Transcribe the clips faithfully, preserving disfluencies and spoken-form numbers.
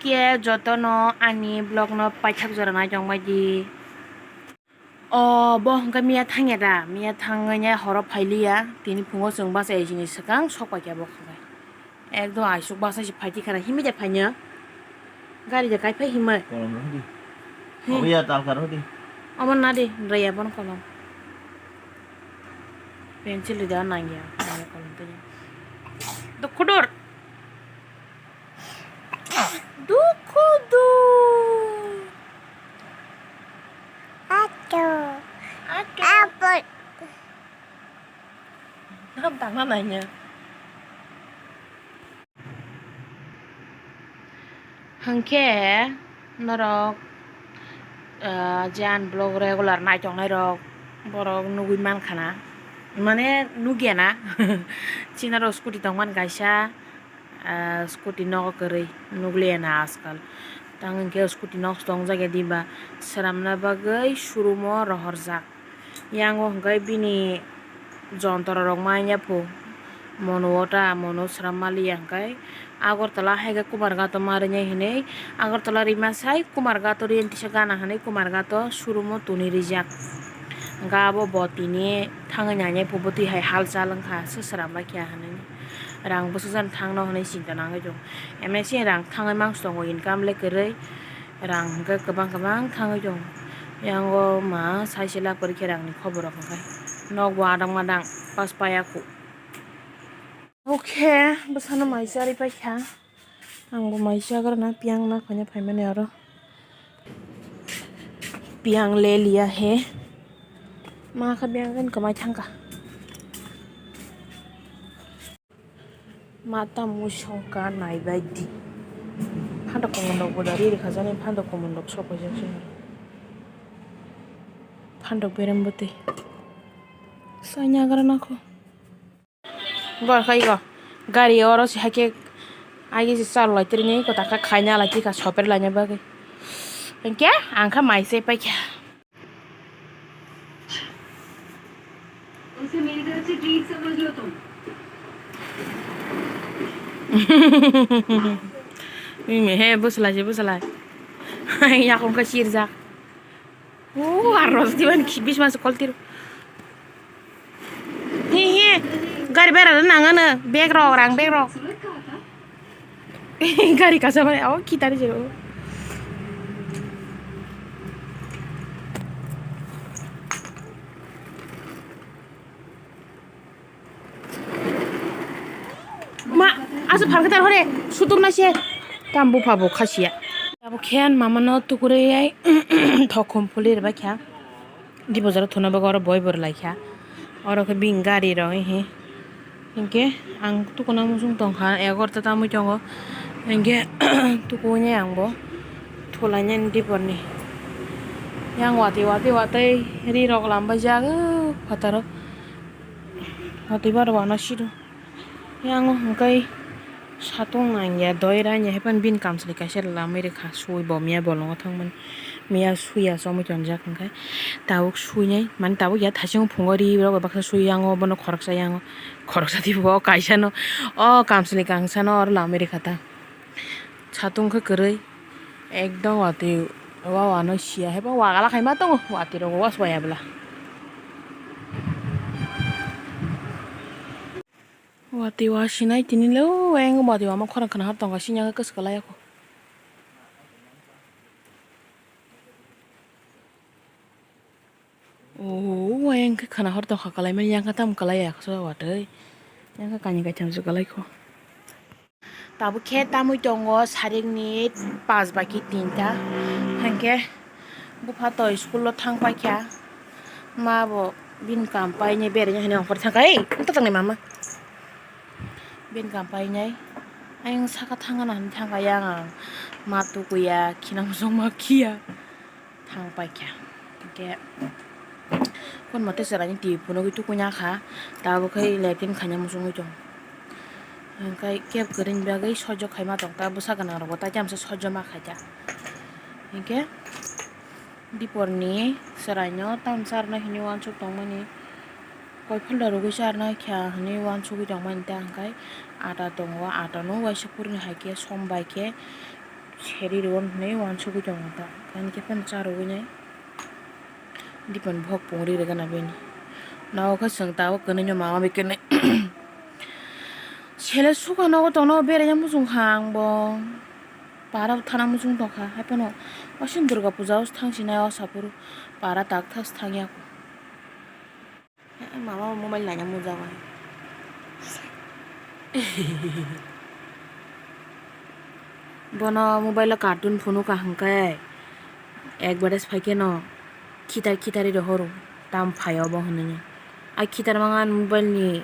Khe jotono ani vlog no paithak jora naitong bai di. O bo hwnkhe miya thangya da, miya thangwi horo phailiya, tini phungo chwng bachai sini swkang sok paikha bo hwnkhe. Ekdom aisuk bachai se phaidi khana himwi de phaino. Gari de kai phai himwi. Kolom rw di. He. Obo ya tal kar rw di. Omo na di, rwya bono kolom. Pencil rida nangya, nangya kolom tanya. Dukhudur. Dukhudur. Ato. Ato. Apple. Nam tangna nangya. Hwnkhe norok, ah, je ani vlog regular naitongnai rok borok nugwi mankha na, mane nukya na. Chini oro scooty tongmani kaisa, ah, scooty nogo kwrwi nukliya na ajkal. Tang hwnkhe scooty nok tongjak ya diba, swnamna bagwi showroom o rohorjak. Yango hwnkhe bini jontro rok manya phu, mono o ta, mono swnam maliya hwnkhe Agartala hai khe Kumarghato ma rwnai hinwi, Agartala rima sai Kumarghato riyantisa gana hinwi Kumarghato showroom o tuni rijak. Hwnkhe abo bo tini thangwi nanya phu, bo twi hai hal chal wngkha, se swnam bai kha hinwi rang bwsajani thangno hinwi chinta nangwi tongo. M S C rang thangwi mangso tongo, income le kwrwi. Rang hwnkhe kwbang kwbang thangwi tongo. Yango ma sai se la kwrwi khe rangni khobor rok hwnkhe. Nokbo adang madang pas paya khu. Oke, bwsano mai charwi paikha. Angbo mai chagrana piyang nakhwna phaimani oro. Piyang le liya he. Ma kha piyang kan kwmai thangkha. Mata musongkha naibaidi. Phantok komondok bo dari rikha jani phantok komondok sok paijak se. Phantok berem bwtwi. Sainagra nakho. Gor khai go. Gari oro se haikhe agi se chal lai trini ko takha khaina lai tikha soper laina bagwi. Hinkhe ang kha mai se paikha. उसे मेरी तरफ से ट्रीट समझ लो तुम। Mimi he bwslai se bwslai. Yakung khe sirjak. O aro diban bisma se koltir. He he. Gari bera nangano bag rok rang bag rok. Gari kasa mane o kitari jero. Ma, asa phalkhe tar hore sutuk na se. Tam bupha bo khasiya. Abo khe mama no tukurui ai thokhum phuli rwbaikha. Di bojaro thuna bagwi oro boi bor laikha. Oro khe bini gari rok he. Hinkhe ang tukuna muchung tongkha, egarota tamwi tongo. Hinkhe tukuini ang bo thulainani diporni. Yang watwi watwi watwi ri rok lambaijak, o phataro watwi bar wana sido. Yang hwnkhe satung nangya, doi ranya haiphano bini kamchwlwi kaisa lamwi rwkha, sui bo miya bolongo thangmani. Miya suya chomwi tonjak hwnkhe tabuk suinai, mani tabuk ya thaichung phungo ri rok baksa sui yango, bono khoroksa yango, khoroksa twibo o kaisano, o kamchwlwi kangsano oro lamwi rwkha ta. Satung khe kwrwi, ekdom watwi wa wano siya haibo wagala khaima tongo, watwi rogo waswaya bwla. Watwi wa sinai tini le o ayang watwi wama khorang khna har tongkha, sini khe kwswk kwlai ya kho. O, o, ayang khe khna hor tongkha kwlaimani, yang khe tamo kwlai ya kho watwi. Yang khe kainwi kaitham se kwlai kho. Tabuk khe tamwi tongo sarikni pas bai khe tinta. Hinkhe bupha toi school o thang paikha. Ma bo bini kam painai beraina hinwi ongkhor thangkha. Ei, wngtang ni mama. Bini kam painai. Ayang saka thangna hinwi thangkha yang ang. Ma tukuya, khina muchung ma khiya. Thang paikha. Hinkhe kon mote chwraini twi phunugwi tukuina kha. Tabuk khe latrine khaina muchungwi tongo. Hinkhe keb kwrwini bagwi sojok khaima tong ta, bwsa gwnang rokbo tai tamsa sojok ma khaida. Hinkhe diporni chwraino tamsa rwna hinwi uansuk tongmani, koi folder rwgwi charwna kha hinwi uansugwi tongmani ta, hinkhe ata tongo, atano uaisa purini hai khe som bai khe Seri rwon hwnwi uansugwi tongo ta. Ani khe phano cha rwgwi nai. Dipan bhok pungri rwgana bini. Nao khe chwng tabuk kwnwi no mama bai kwnwi. Sele suka nogo tongno beraiya muchung kha ang bo. Para thana muchung tongkha. Hai phano waisa Durga puja o thang sinai o saphuru para tak thas thang ya. Mama bo mobile naina mujago. Bono mobile o cartoon phunukha hwnkhe ekbares phaikhe no khitar khitar ri rohoro tam phai obo hwnwi. Ai khitar mangan mobile ni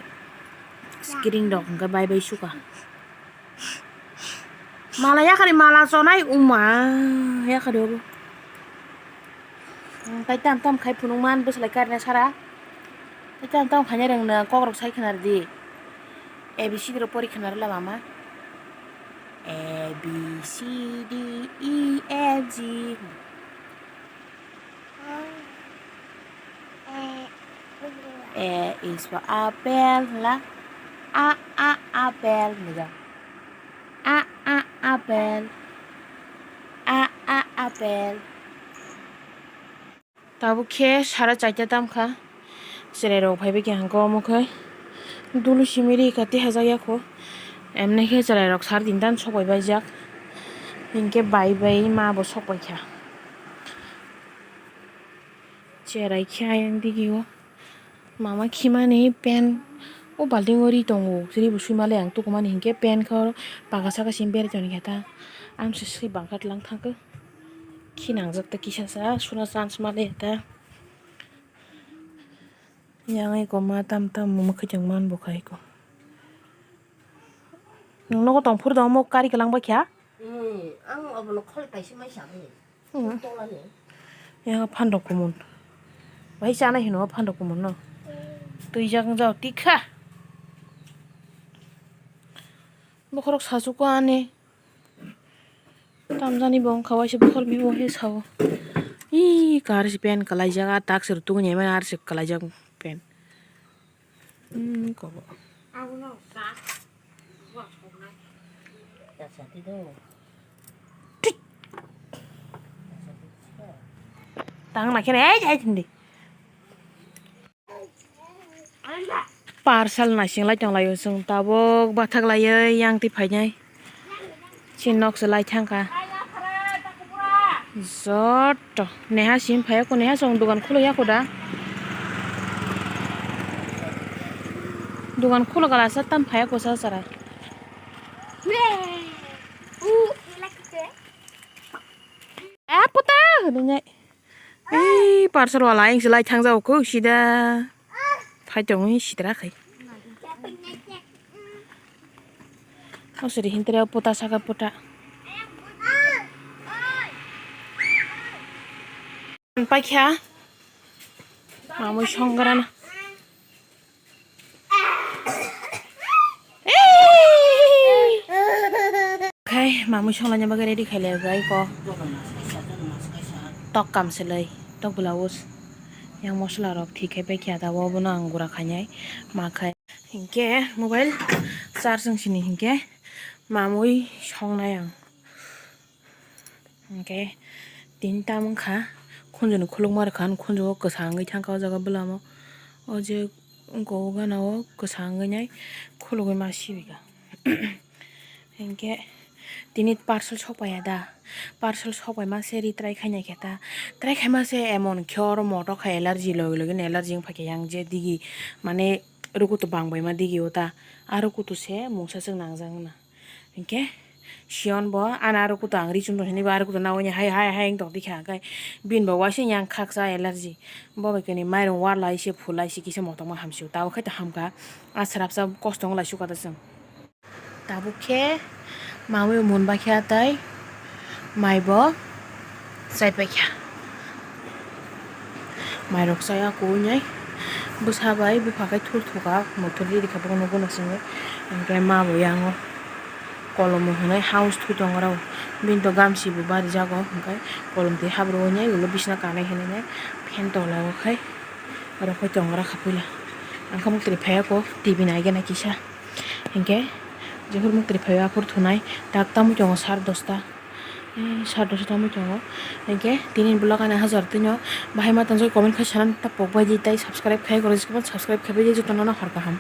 screen rok hwnkhe bai bai suka. Mala yakhari mala chonai uma yakhari obo. Tei tam tam khai phunukman bwswlai karne sara. Tei tam tam khaina rwngno kokrok sai khna rwdi. A B C D rok pori khna rwla mama. A B C D E F G. A is for apple, la. A, a, apple, nega. A, a, apple. A, a, apple. Tabuk khe sara chaita tam kha. Cherai rok phai bai khe hangko omo khe dulu simi ri kati hajak ya kho. Emni khe cherai rok sar tinta sok bai baijak. Hinkhe bai bai ma bo sok bai kha. Cherai khe ayang digi o. Mama khimani pen o balting o ri tongo. Ri bo sui male ang tukumani hinkhe pen khe oro paka saka simi berai toni khe ta. Ang se sui bangkha tlang thangkhe. Khi nangjak ta kisa sa suna chance male ta. Yang eko ma tam tam mo mwkhai tong man bo khai ko. Nwng nogo tong phuru da omo kari kwlang bai kha? Hmm, ang obono khol kaisa mai sa bai. Hmm. Tolani. Yang phan rok kumun. Bai chanai hino phan rok kumun no. Twi jak jao tikha. Bokhorok sasu ko ani. Tamjani bo wngkha waisa bukhor bibo he sao. Ih, kar si pen kalaijak, ah, tak sir tungni mani ar si kalaijak pen. Hmm, kobo. Tang na khe, ei, ei, hindi. Parcel naising lai tong laio, chwng tabuk bathak laiwi yang twi phainai. Chini nok se lai thangkha. Joto neha sim phaiya kho, neha chwng dugan khuluk ya kho da. Dugan khuluk ala sa tam phaiya kho sa chwrai. Eh, puta, hwnwi nai. Ei, parcel wala ayang se lai thang jao kho sida. Phai tong sitra khai. O siri hintre puta saka puta. Paikha. Mamui songgrana. Khai mamui songlaina bagwi ready khai lai bai ko. Tok kam se lai, tok blouse. Yang mosola rok thik khai pai kha da, obono ang gura khainai ma khai. Hinkhe mobile charge wng sini hinkhe mamui songnai ang. Hinkhe tini tam wngkha khunjuni khulukma rwkha, ani khunjugo kwchang wngwi thangkha o jaga bwlamo. O je wngkha o gana o kwchang wngwi nai khulugwi ma sibika. Hinkhe tini parcel sokpaiya da, parcel sokpaima se ri try khaina khe ta, try khaima se emon khe oro moto kha allergy logi logi no allergy wngphaikha yang je digi mane rukutu bangbaima digi o ta, a rukutu se mungsa chwng nangjak wngna. Hinkhe Sion bo ani aro kutung ri chum tong sini bo aro kutung nawi ni hai hai hai wng tong tikha, hwnkhe bini bo uaising yang khaksa allergy, bo bai khe ni mairung war lai se phul lai se kisa motongma hamsio, tabuk khe to hamkha, a srapsa kosto wng lai sukha ta chwng. Tabuk khe mamui mun bai khe tei mai bo. Chaipaikha. Mairok chaya kuinai bwsa bai bupha khe thur thuka, muthur riri kha bono guna simi. Hinkhe ma bo yango kolomo hwnwi house thu tongo rw. Bini to gamsi bo barijago, hinkhe kolom twi habro wngnai ulo bisna kanwi hinwi nai phen tola o khai rw khai tongo rw kha puila. Ang khe muktwi phaiya kho T V nai gana kisa. Hinkhe jephuru muktwi phaiya aphuru thunai tak tamwi tongo sar dosta. Sar dosa tongwi tongo. Hinkhe tini vlog ani hajar tino bahai ma tongjakha comment khai sana ta pok bai di tei subscribe khai gorok subscribe khai bai di jotono no hor kaham.